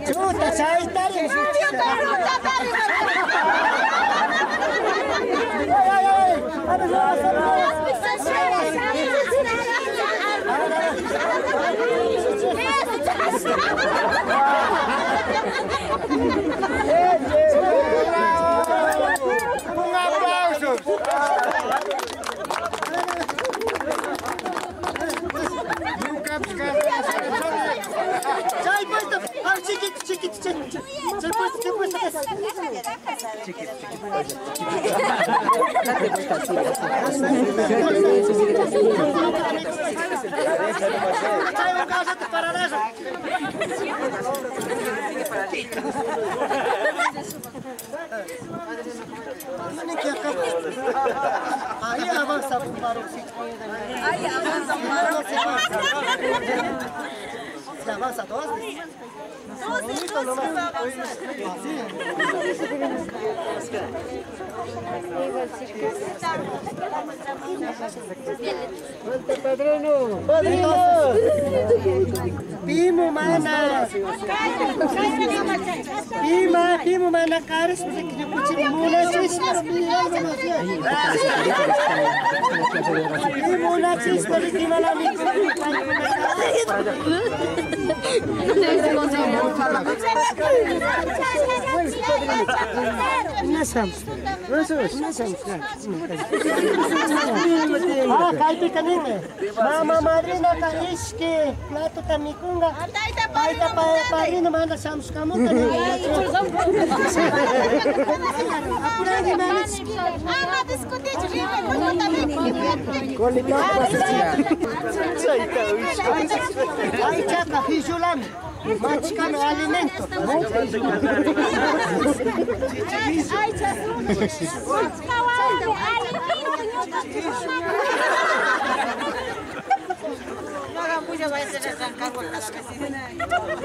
Chuta, chaytari. ¡Un aplauso! Chiquito, chiquito, chiquito. Ahí avanza Ahí avanza. Se avanza dos. Padrino! ¡Padrino! Pimo mana! Pima, pimo mana caras, Mama madrina ka ishki plato ta mikunga. Tayta padrino manda shamushkamunta. Apuragi mana. Ama discutichu Aychaka hishulami. Machkami alimento.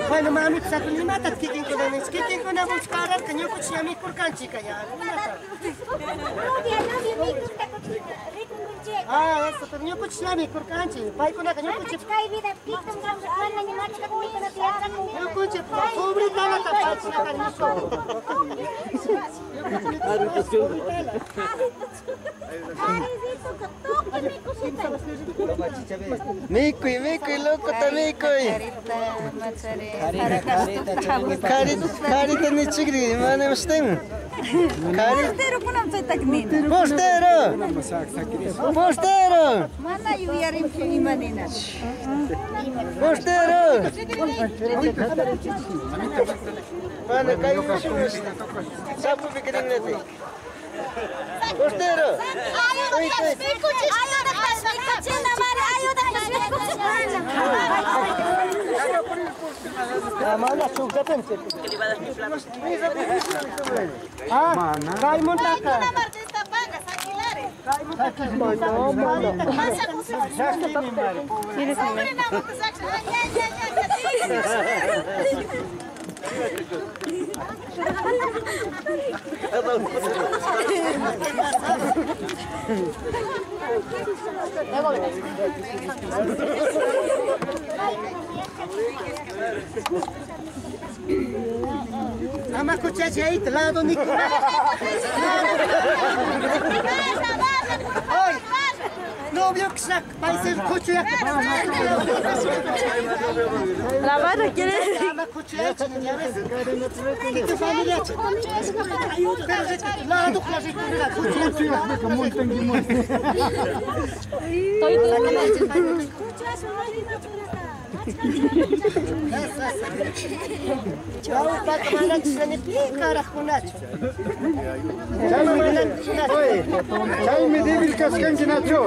Bueno, mami, sakunimata kikinkuna kikinkuna buscararka ñukuchi mikurkanchika ya. Ah, eso, pero ñukuchi mikurkanchi. Paykunaka ñukuchi. Ñukuchi pobretalata paykunaka Mikuy, mikuy, loco, mikuy. Carita ni chigri, mana mashten. Postero kunam chaytaknina. Postero. Postero. Mana yuyarinchu imanina. Postero. Mana kay sapu pikirinati. Postero. Ah, Raimundo. Ama kuchacha lado ni. No vio que se parece el coche. La barra quiere. Chaymi débil kashkanki Nacho.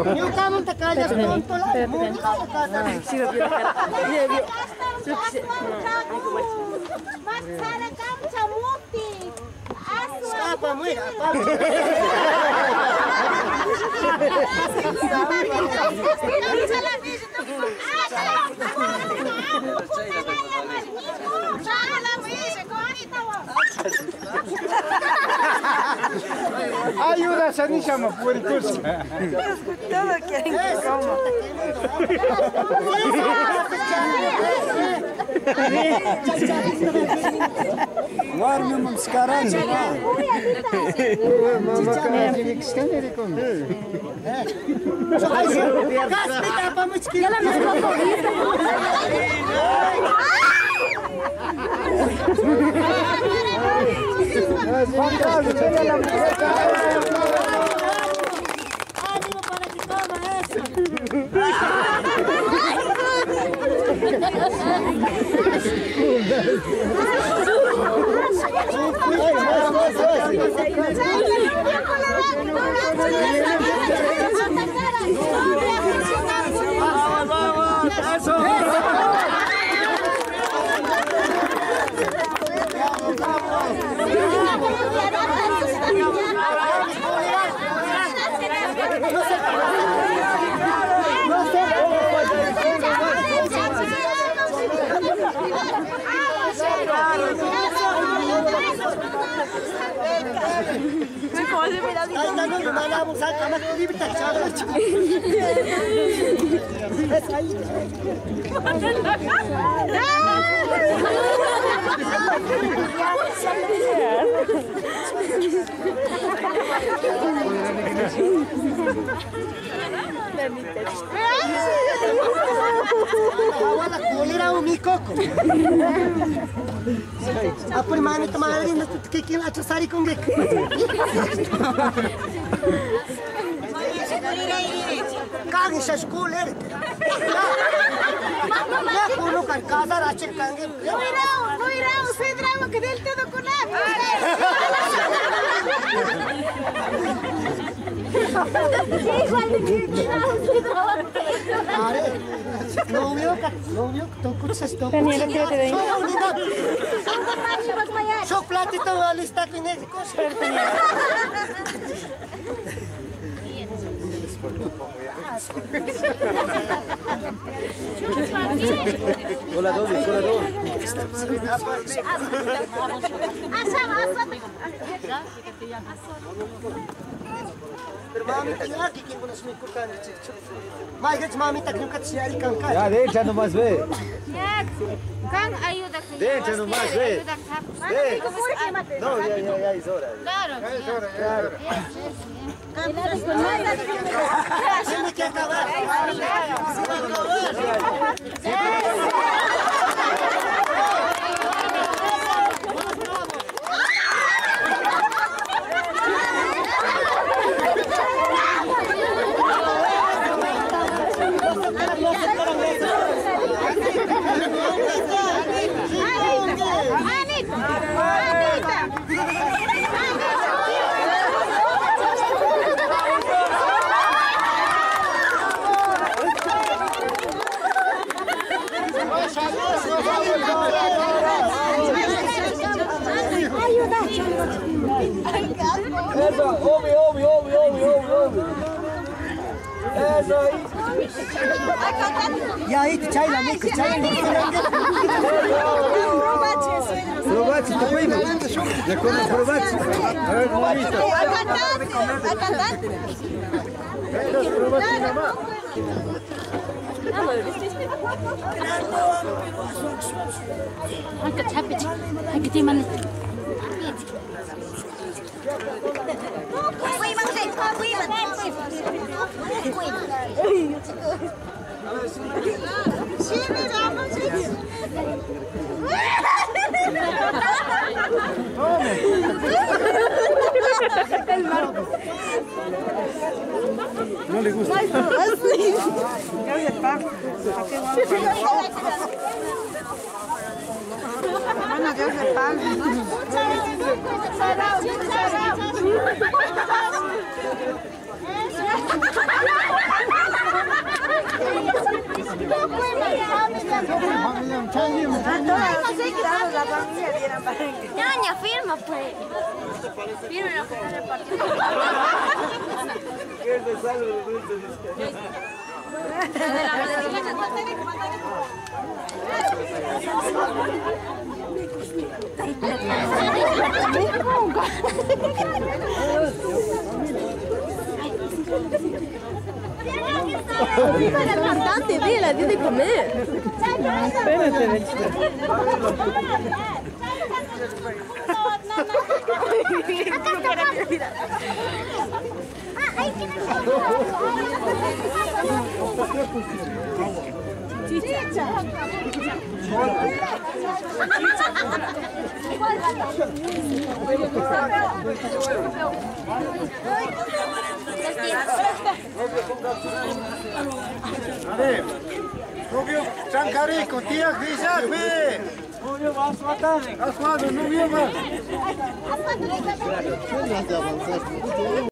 Ayuda, Sanishama, puercos. Todo quieren que coma. ¡Ánimo para que coma eso! Ya, deja nomás, ve. Ayuda. Deja nomás, ve. No, ya, ya, ya es hora. Claro. Claro. Tiene que acabar. Eso, obvio, obvio, obvio, obvio, obvio. Eso ahí. Ya ahí te chayla, mico, chayla. Probați, te pui, de cum probați. El Marco. No le gusta. Ñaña, firma pues. Firma lo que está repartiendo. Viva la cantante, ve, la dio de comer. Espérate, Bechita. A ver, Rubio, Chancarico, tía, Grisagbe. Rubio, vas a matar. Asmado, no vio más.